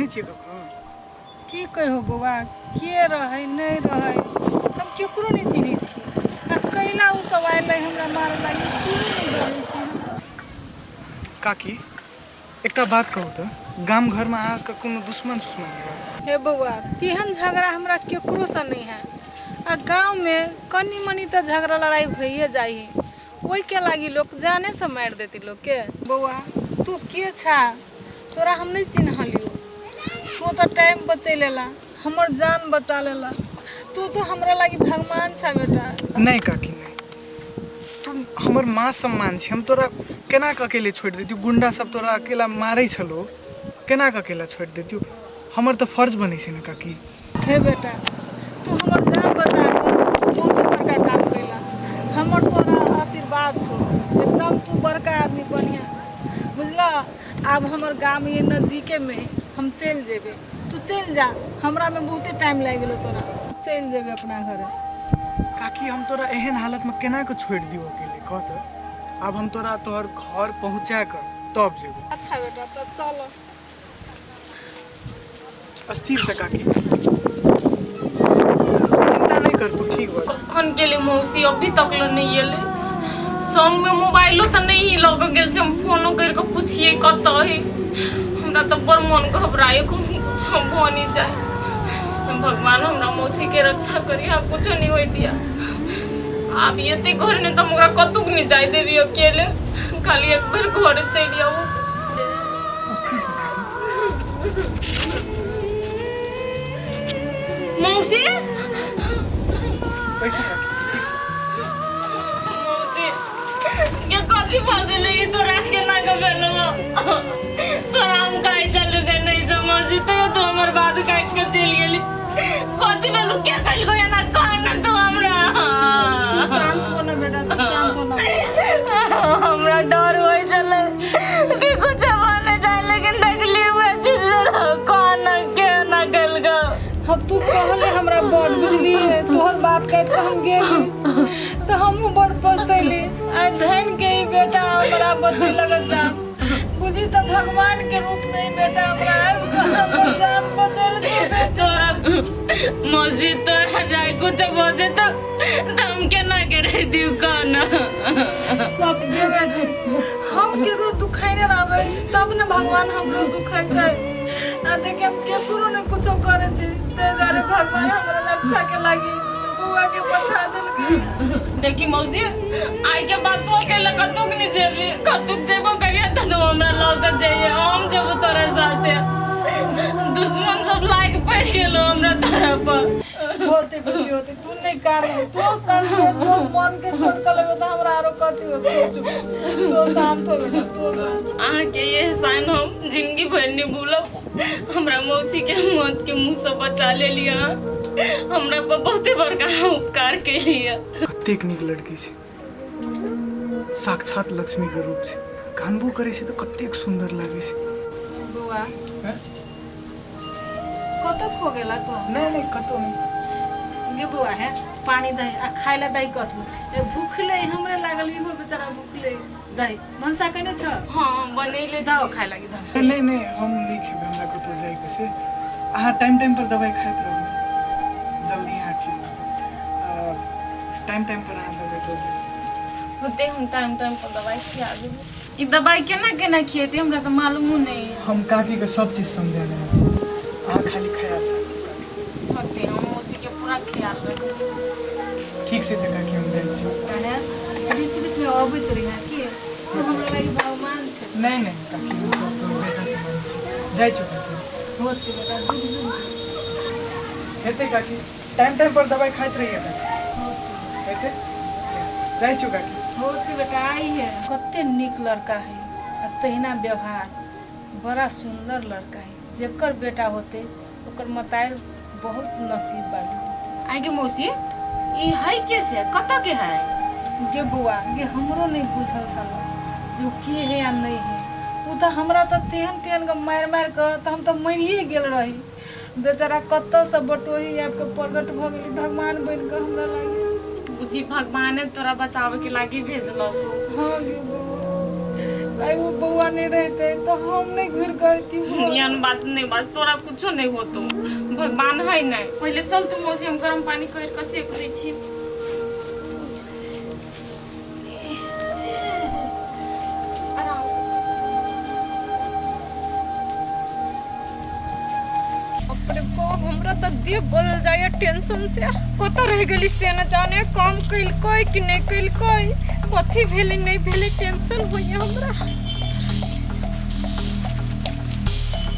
चिन्है छियै ककरो? की कहियो बौआ, के रहै नहि रहै हम केकरो नहि चिन्है छी आ कैला ओ सब आयल हमरा मारऽ लागी से नहि जानै छी। काकी, एकटा बात कहू तऽ, गाम घरमे अहाँके कोनो दुश्मन सुश्मन यऽ? हे बौआ, तेहन झगड़ा हमरा केकरोसँ नहि है आ गाँवमे कनि मनि तऽ झगड़ा लड़ाइ भइए जाइ है, ओहिके लागी लोक जानेसँ मारि देतै लोकके। बौआ, तू के छा? तोरा हम नहि चिन्हलियौ। तू तऽ टाइम पर चलि एला, हमर जान बचा लेला। तू तऽ हमरा लागी भगवान छा बेटा। नहि काकी, नहि, तू हमर माँ सम्मान छी। हम तोरा केना कऽ अकेले छोड़ि दैतियौ? गुंडा सब तोरा अकेला मारै छलौ, केना कऽ अकेला छोड़ि दैतियौ? हमर तऽ फर्ज बनै छै ने काकी। हे बेटा, तू हमर जान बचा कऽ बहुते बड़का काम कैला। हमर तोरा आशीर्वाद छौ, एकदम तू बड़का आदमी बनिहा, बुझलह? आब हमर गाम ये नजदीकेमे है, हम चलि जेबै, तू चलि जा। हमरामे बहुते टाइम लागि गेलो तोरा। चलि जेबै अपना घरे। काकी, हम तोरा एहन हालतमे केना कऽ छोड़ि दियौ अकेले, कह तऽ? आब हम तोरा तोहर घर पहुँचा कऽ तब जेबै। अच्छा बेटा, तऽ चल। स्थिर से काकी, चिंता नहीं कर, तू ठीक भऽ। कखन गेलै मौसी, अभी तक ले नहीं एलै। संगमे मोबाइलो तऽ नहीं लऽ कऽ गेल छै, हम फोनो करि कऽ पुछियै कतऽ है। हमरा तऽ बड़ मन घबराए, कहूँ कुछो भऽ नहीं जाए। भगवान हमरा मौसी के रक्षा करी, हाँ, कुछो नहीं होय दिया। आब एते घर नहीं तऽ हम ओकरा कतहु नहीं जाय देबी अकेले, खाली एक बेर घर चलि आउ। मौसी, पैसा काकी, स्थिर से। मौसी के कथी भऽ गेलै? ई तोरा केना के भेलौ? तोरा हम खाइ चलू के नहीं छौ मौसी, तैयो तू हमर बात काटि के चलि गेली। कथी भेलौ? के कहलको एना? कह न तू हमरा। तू शांत हो ना बेटा, तू शांत हो ना। हमरा डर होइ छलै कि कुछ बने जाए, लेकिन देखली उहे चीज भेल। कह न, के ना केलको? हम तू कहले हमरा बड़ बुझलिए, तोहर बात काटि कऽ हम गेली तऽ हमहूँ बड़ पछतैली। आइ धन के ई बेटा हमरा बचेलक जान, बुझी तऽ भगवान के रूप में ई बेटा हमरा आबि कऽ हमर जान बचेलकै। तोरा मौसी, तोरा जाय कुछ भऽ जेतौ तऽ हम केना के रहि दियौ, कह न? सब गे बेटी, हम केकरो दुखाइने रहबै तब ने भगवान हमरो दुखैतै। आ देखि, हम केकरो ने कुछो करै छी, ताहि दुआरे भगवान हमरा रक्षा के लागी बौआ के पठा देलकै। देखी मौसी, आइ के बाद तू अकेला कतौ नहीं जेबी। कतौ जेबो करिया तऽ तू हमरा लऽ के जइहे, हम जेबो तोरा साथे। दुश्मन सब लाग पड़ि गेलो हमरा तोरा पर। होते बेटी, होते। तू नहीं कान, तू कान, तू मन के छोट कर लेबे तऽ हमरा आरो कथी होते? चुप, तू शांत हो बेटा, तू शांत। अहाँके ये एहसान हम जिंदगी भरि नहीं भूलब। हमरा मौसी के मौत के मुँह से बचा लेलियै अहाँ। हमरा पर बहुते बड़का अहाँ उपकार केलियै। कतेक नीक लड़की छै, साक्षात लक्ष्मी के रूप छै। कानबो करै छै तऽ कतेक सुन्दर लागै छै। बौआ। हैं? कतऽ खो गेला तू? नहि नहि, कतौ नहि। गे बौआ, है पानी दही आ खाय ला दही कथू। ए भूखले हमरे लागल, इहो बेचारा भूखले। दही भनसा केने छ? हाँ, बनेले। दहो खाय लागी, दहो। नहि नहि, हम नहि खेबै, हमरा कतौ जाइके छै। अहाँ टाइम टाइम पर दवाइ खाइत रहू, जल्दी अहाँ ठीक भऽ जायब। टाइम टाइम पर अहाँ दवाइ दऽ देबै। होते, हम टाइम टाइम पर दवाई खिया देबै। ई दवाई केना केना खिएतै, हमरा तऽ मालूमो नहीं है। हम काकीके सब चीज समझा देने छी, अहाँ खाली ख्याल राखू काकी। होते, हम मौसी के पूरा ख्याल रखबै। ठीक छै तऽ काकी, हम जाइ छी। काहे बीच बीच में अबैत रही की? तू हमरा लागि भगवान छै। नहि नहि काकी, हम तऽ अपन बेटा समान छी। जाइ छी काकी। होते बेटा, जुग जुग जी। हेतै काकी, टाइम टाइम पर दवाइ खाइत रहिए काकी। हेतै, जाइ छी काकी। होते बेटा, आई है। कते नीक लड़का है आ तहिना व्यवहार, बड़ा सुंदर लड़का है। जेकर बेटा होते ओकर मतार बहुत नसीब वाली होते। आइ के मौसी, ई है के से, कतऽ के है? गे बौआ गे, हमरो नहीं बुझल छल जो के है या नहीं है। ओ तऽ हमरा तऽ तेहन तेहन के मारि मारि कऽ तऽ हम तऽ मरिए गेल रही। बेचारा कतऽसँ बटोही आबि कऽ प्रकट भऽ गेलै भगवान बनि कऽ हमरा लागी। बुझी भगवाने तोरा बचावे के लागी भेजलक। हाँ गे बौआ, आइ ओ बौआ नहि रहितै तऽ हम नहि घुरि कऽ अयती। एहन बात नहीं, बस तोरा कुछो नहीं होतो, भगवान है नहीं। पहले चल तू मौसी, हम गरम पानी कर के सेक दै छी। आराम से। अपने बाप, हमरा तऽ देह गलल जाइए टेंशन से। कतऽ रहि गेली से न जाने, काम केलकै कि नहि केलकै, कथी भेलै नहि भेलै, टेंशन होइए हमरा।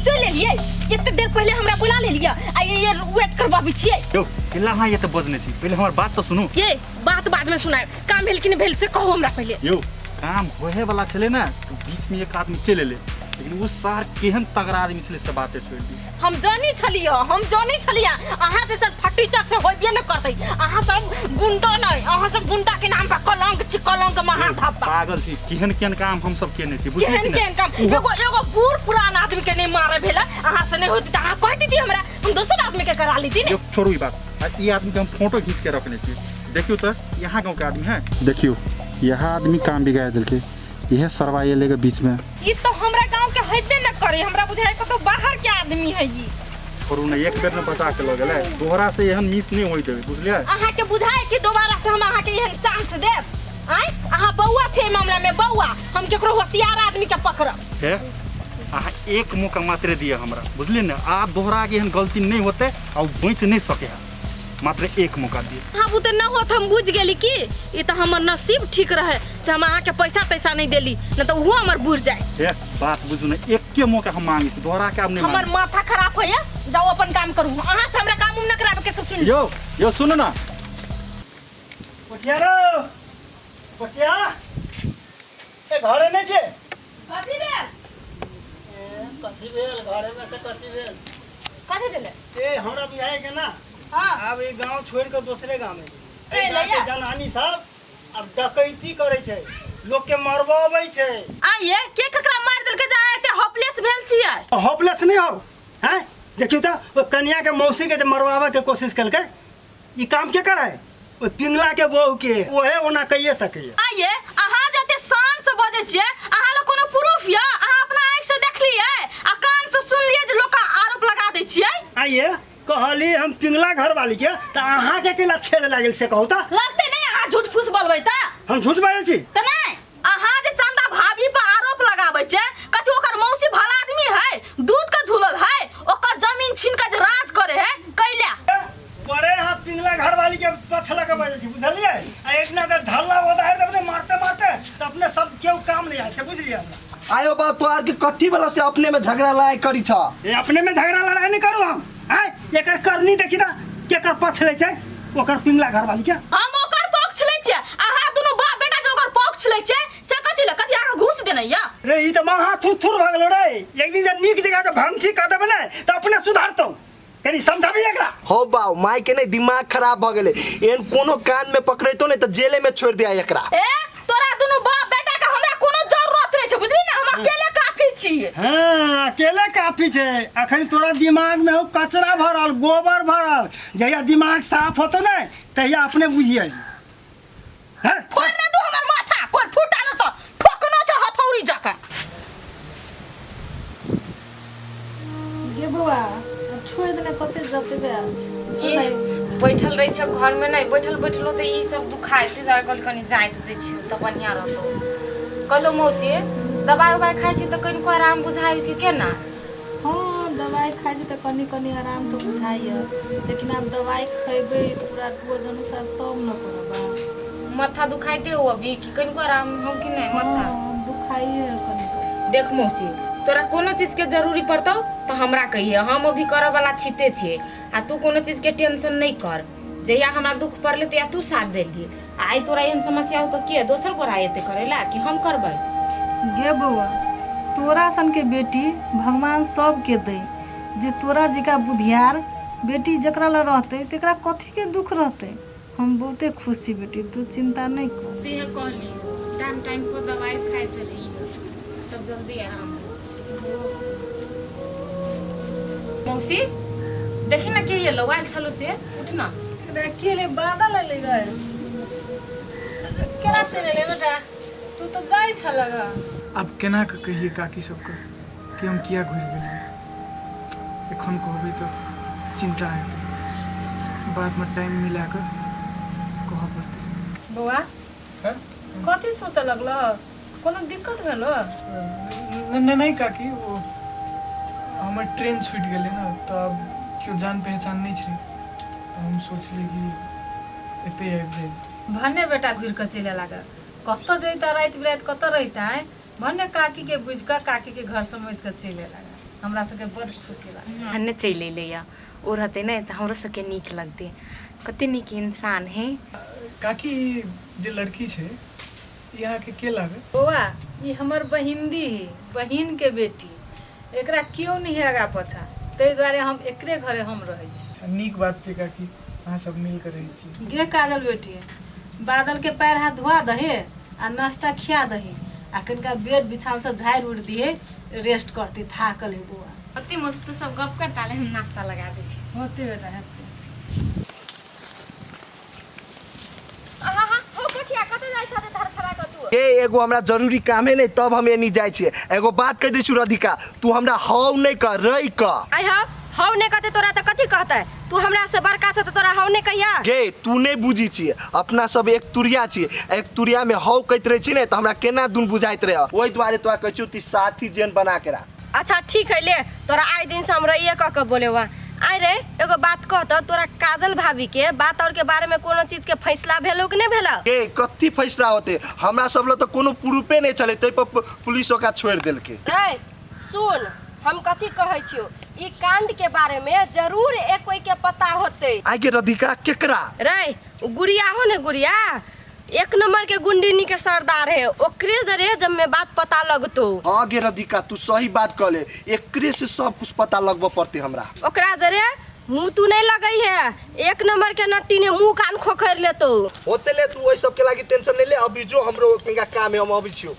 चलि एलियै? एते देर पहिले हमरा बुला लेलियै आ ये वेट करबाबै छियै। यौ, केला अहाँ एते बजने छी? पहिले हमर बात तऽ सुनू। ये बात बाद में सुनायब, काम भेल कि नहि भेल से कहू हमरा पहिले। यौ, काम होहे वाला छलै ने, तऽ बीच में एक आदमी चलि एलै, लेकिन ओ सार केहन तगड़ा आदमी छलै से बाते छोड़ि दी। हम जानी छलियै, हम जानी छलियै, अहाँ जैसन फट्टी चक से होइबे न करतै। अहाँ सब गुंडा नहि, अहाँ सब गुंडा के नाम पर कलंक छी, कलंक महा धब्बा। पागल छी, केहन केहन काम हम सब केने छी, बुझलियै केहन कि नहि? केहन काम? एगो एगो बूढ़ पुरान आदमी के नहीं मारे भेल अहाँ से नहीं होती तऽ अहाँ कह दीदी हमरा, हम दोसर आदमी के करा लीती ने। यौ, छोड़ू ई बात। आ ई आदमी के हम फोटो घींच के रखने छी, देखियौ तऽ, यहाँ गाँव के आदमी है। देखियौ, यह आदमी काम बिगाड़ देलकै, इहे सरवा एलै के बीच में। ई तो हमरा गांव के हेबे न करे, हमरा बुझाय कतौ बाहर के आदमी है ई। छोड़ू ने, एक बेर ने बचा के लऽ गेलै, दोहरा से एहन मिस नहि होय देबै, बुझलियै? अहाँ के बुझाय कि दोबारा से हम अहाँ के एहन चांस देब? आँय, अहाँ बौआ छै एहि मामला में, बौआ। हम केकरो होशियार आदमी के पकड़ब। हे, अहाँ एक मौका मात्र दिअ हमरा, बुझलियै ने? आब दोहरा के एहन गलती नहि होतै आ ओ बचि नहि सकै है, मात्र एक मौका दिअ। अहाँ बुते न होत, हम बुझ गेली कि ई तऽ हमर नसीब ठीक रहे से हम अहाँ के पैसा तैसा नहीं देली, न तऽ ओहो हमर बुझ जाए। हे, बात बुझू ने, एके मौका हम मांगे छी, दोहरा के आब नहि हमर मांगे। माथा खराब होइया, जाओ अपन काम करू, अहाँ से हमरा काम उम न कराबे के से सुन। यौ यौ, सुनू ना। पोठिया रो पोठिया, ए घरे नहि छै? कथी भेल? ए, कथी भेल? घरे में से कथी भेल? कथी भेलै? ए, हमरा बुझाइ के ना आब ई गांव छोड़ के दोसरे गांव में ए, एहि गांव के लैया। जनानी सब आब डकैती करै छै, लोक के मरबबै छै। आइए के ककरा मारि देलकै जे अहाँ एते होपलेस भेल छियै? होपलेस नहि हौ हैं, देखियौ तऽ, ओहि कनिया के मौसी के जे मरवाबे के कोशिश केलकै, ई काम के करै? ओहि पिंगला के बहू के, ओहे ओना कहिए सकैया। आइए अहाँ जते शान से बजै छियै, अहाँ लग कोनो प्रूफ यऽ? अहाँ अपना आँखि से देखलियै आ कान से सुनलियै जे लोक आरोप लगा दै छियै? आइए कहली हम पिंगला घर वाली के, तऽ अहाँके केला छेद लागल से कहू तऽ। लगतै नहि अहाँ झूठ फूस बोलबै तऽ? हम झूठ बाजै छी? तऽ नहि, अहाँ जे चंदा भाभी पर आरोप लगाबै छियै, कथी ओकर मौसी भला आदमी है? दूध के धुलल है? ओकर जमीन छीन के जे राज करे है कैला? बड़े अहाँ पिंगला घर वाली के पक्ष लऽ के बाजै छी, बुझलियै? आ एक दिना तऽ ढल्ला ओदारि देबै ने मारते मारते, तऽ अपने सब केओ काम नहि आयल छै, बुझलियै हमरा? आयो बाप, तोहार के कथी वाला से अपने में झगड़ा लड़ाई करी छ? ए, अपने में झगड़ा लड़ाई नहीं करू हम। आय एकर करनी देखी तऽ केकर पक्ष लै छै, ओकर पिंगला घर वाली के। हम ओकर पक्ष लै छियै? अहाँ दुनू बाप बेटा जे ओकर पक्ष लै छियै से कथी लए? कथी अहाँ घूस देने यऽ? रे, ई तऽ महा थुर थुर भऽ गेलो रे। एक दिन जे नीक जगह के भंसी कऽ देबै ने तऽ अपने सुधारतौ, कनी समझाबी एकरा। हो बाऊ, माय के नहीं दिमाग खराब भ गेलै, एहन कोनो कान में पकड़ैतो नहीं तऽ जेले में छोड़ दिया एकरा। ए, तोरा दुनू बाप बेटा के हमरा कोनो जरूरत नहीं छै, बुझली ने? हम अकेले काफी छियै। हाँ, अकेले काफी छै। अखन तोरा दिमाग में हो कचरा भरल, गोबर भरल। जहिया दिमाग साफ होतो ने तहिया अपने बुझियै। हैं? फोड़ ना दू हमर माथा, कोई फूटा न तऽ ठोकनो छै हथौड़ी जकाँ। गे बौआ, आब छोड़ि देने कते जतेबे? ई बैठल रहै छै घरमे, नहि बैठल बैठल होतै, ई सब दुखाइ ताहि दुआरे कहली कनि जाइत दै छियौ तऽ बढ़िआँ रहतौ। कहलहुँ मौसी, दबाइ उबाइ खाइ छी तऽ कनिको आराम बुझाइ कि केना? हँ, दवाइ खाइ छी तऽ कनि कनि आराम तऽ बुझाइए, लेकिन आब दवाइ खयबै पूरा डोज अनुसार तब न करब। माथा दुखाइते हो अभी कि कनिको आराम हो कि नहि माथा? हँ, दुखाइए कनि कनि। देख मौसी, तोरा कोनो चीजके जरूरी पड़तौ तऽ हमरा कहिए, हम अभी करऽ वाला छिते छियै। आ तू कोनो चीजके टेंशन नहि कर। जहिया हमरा दुख पड़लै तहिया तू साथ देलही, आ आइ तोरा एहन समस्या हो तऽ के दोसर गोरा एतै करै ला कि हम करबै? गे बौआ, तोरा सनके बेटी भगवान सबके दै, जे तोरा जकाँ बुधियार बेटी जकरा लग रहतै तकरा कथीके दुख रहतै? हम बहुते खुश छी बेटी, तू चिंता नहि कर। से कहली, टाइम टाइम पर दवाई खाइत रही तब जल्दी आराम हो। मौसी, देखी ना के एलो, आयल छलो से, उठ ना। के ले बादल एलै गे? केना चलि एलै बेटा? तू तऽ जाइ छलह ग। आब केना कऽ कहियै काकी सबके कि हम किया घुरि गेलियै। एखन कहबै तऽ चिन्ता हेतै, बादमे टाइम मिला कऽ कहऽ पड़तै। बौआ कथी सोचऽ लगल? कोनो दिक्कत भेलो? नहि नहि काकी, ओ हमर ट्रेन छूटि गेलै ने, तऽ आब केओ जान पहचान नहि छै, तऽ हम सोचलियै कि एतै आबि जाइ। भने बेटा घुरि कऽ चलि लागल, कतऽ जैता राति बिराति कतऽ रहिता, भने काकी के बुझि कऽ काकी के घर समझि कऽ चलि लागल, हमरा सबके बड खुशी लागल। भने चलि अयलैया, ओ रहतै ने तऽ हमरो सबके नीक लगतै। कते नीक इंसान है। काकी, ई जे लड़की छै ई अहाँके के लागत? बौआ, ई हमर बहिंदी है, बहिन के बेटी, एकरा केओ नहीं है आगा पाछा, ताहि दुआरे हम एकरे घरे हम रहै छी। अच्छा, नीक बात छै काकी, अहाँ सब मिल कऽ रहै छी। गे काजल बेटी, बादल के पैर हाथ धोआ दहे आ नाश्ता खिया दही आ कनिका बेड बिछाउन सब झाड़ि उड़ि दिहे, रेस्ट करती, थाकल है बौआ। कते मस्त सब गप करता ले, हम नाश्ता लगा दै छी। होते बेटा हेते। ए एगो हमरा जरूरी कामे नहीं तब हम एनी जाइ छियै। एगो बात कहि दै छी राधिका, तू हमरा हौ नहीं कह, रही कह। आइ हौ हौ नहीं कहते तोरा तऽ कथी कहते? तू हमरा से बड़का छ तऽ तोरा हौ नहीं कहिया? गे तू नहीं बुझी छियै, अपना सब एक तुरिया छियै, एक तुरिया में हौ कहैत रहै छी ने तऽ हमरा केना दुन बुझाइत रहै, ओहि दुआरे तोरा कहै छियौ ती साथी जेहन बना के राख। अच्छा ठीक है, ले तोरा आइ दिन से हम रहिए कह के बोले हुआ। आइ रे एगो बात कह तऽ, तोरा काजल भाभी के बात और के बारे में कोनो चीज के फैसला भेलो कि नहीं भेलो? गे कथी फैसला होते, हमरा सब लग तऽ कोनो प्रूफे नहीं छलै, तै पर पुलिस ओकरा छोड़ि देलकै। रे सुन, हम कथी कहै छियौ, ई कांड के बारे में जरूर एक कोई के पता होते। आइ गे राधिका केकरा? रे गुड़िया हो ने, गुड़िया एक नंबर के गुंडीनी के सरदार है, ओकरे जरे जब में बात पता लगतो। हाँ गे राधिका तू सही बात कहले, एकरे से सब कुछ पता लगबऽ पड़ते हमरा। ओकरा जरे मुँह तू नहीं लगई है, एक नंबर के नट्टी ने मुँह कान खोखर लेतो। होते ले तू ओहि सब के लागी टेंशन नहीं ले, अभी जो हमरो कनिका काम है हम अबै छियौ।